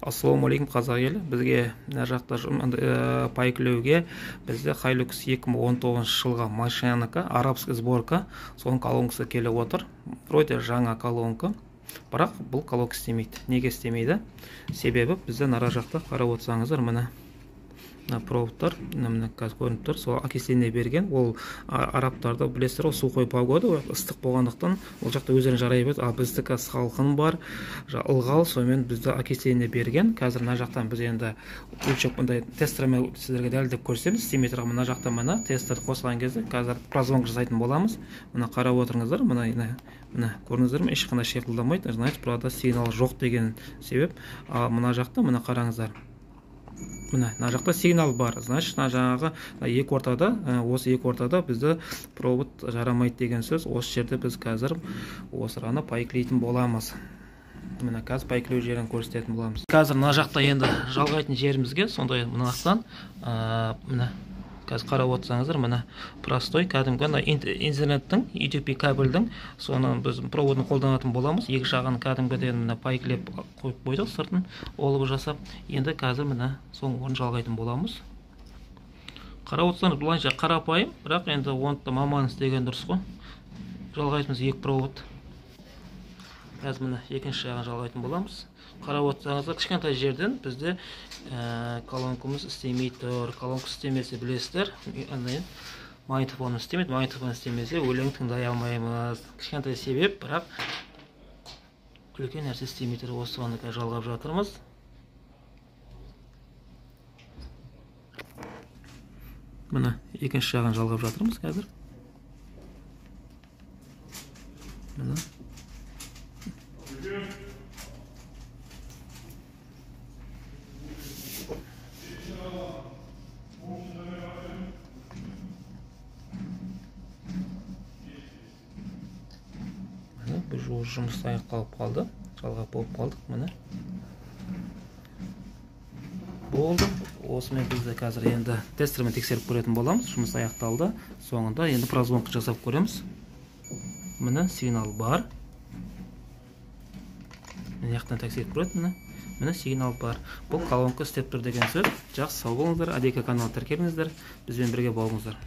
Ассалаумағалейкум, қазақ елі. Бізге мына жақта пайкілеуге бізде Hilux 2019 жылғы машинанікі, арабский сборка, соның колонкасы келіп отыр. Вроде жаңа колонка, бірақ бұл колонка істемейді. Неге істемейді? Себебі бізде мына жақта қарап отырсаңыздар, міне мына проводтар, міне қазір көрініп тұр, сол окисление берген. Ол арабтарда білесіздер ғой, сухой погода, ыстық болғандықтан ол жақта өздерін жарай береді, ал біздікі салқын бар, ылғал, сонымен бізді окисление берген. Қазір мына жақтан біз енді өлшеп мындай тестермен сіздерге дәлелдеп көрсетеміз. Істемей тұрған мына жақта мына тестер қосылған кезде қазір прозвонка жасайтын боламыз. Мына қарап отырыңыздар, мына міне көрдіңіздер ме, ешқандай шиқылдамайды, значит провода сигнал жоқ деген себеп. Ал мына жақта мына қараңыздар, міне мына жақта сигнал бар, значит мына жаңағы екі ортада, осы екі ортада бізді провод жарамайды деген сөз. Осы жерде біз қазір осыраны пайклейтін боламыз. Міне қазір пайклеу жерін көрсететін боламыз. Қазір мына жақта енді жалғайтын жерімізге сондай мына жақтан, міне қазір қарап отырсаңыздар, міне простой кәдімгі ана интернеттің UTP кабельдің соны біз проводын қолданатын боламыз. Екі жағын кәдімгіден міне пайклеп қойып қойдық, сыртын олып жасап. Енді қазір міне соның орнын жалғайтын боламыз. Қарап отырсаңыз, былайынша қарапайым, бірақ енді оны да маман істеген дұрыс қой. Жалғайтынымыз екі провод. Қазір міне екінші жағын жалғайтын боламыз. Қарап отырсаңыздар, кішкентай жерден бізде колонкамыз істемей тұр. Колонка істемесе білесіздер, андай магнитофон істемейді, магнитофон істемесе өлең тыңдай алмаймыз. Кішкентай себеп, бірақ үлкен нәрсе істемей тұр. Осыны қазір жалғап жатырмыз. Міне екінші жағын жалғап жатырмыз қазір. Міне. Бұл жұмыс аяқталып қалды, жалғап болып қалдық. Міне болды. Осымен біз де қазір енді тестермен тексеріп көретін боламыз. Жұмыс аяқталды. Соңында енді прозвонка жасап көреміз. Міне сигнал бар. Мына жақтан тексеріп көреді. Міне, міне сигнал бар. Бұл колонка істеп тұр деген сөз. Жақсы, сау болыңыздар. Адека каналына тіркеліңіздер. Бізбен бірге болыңыздар.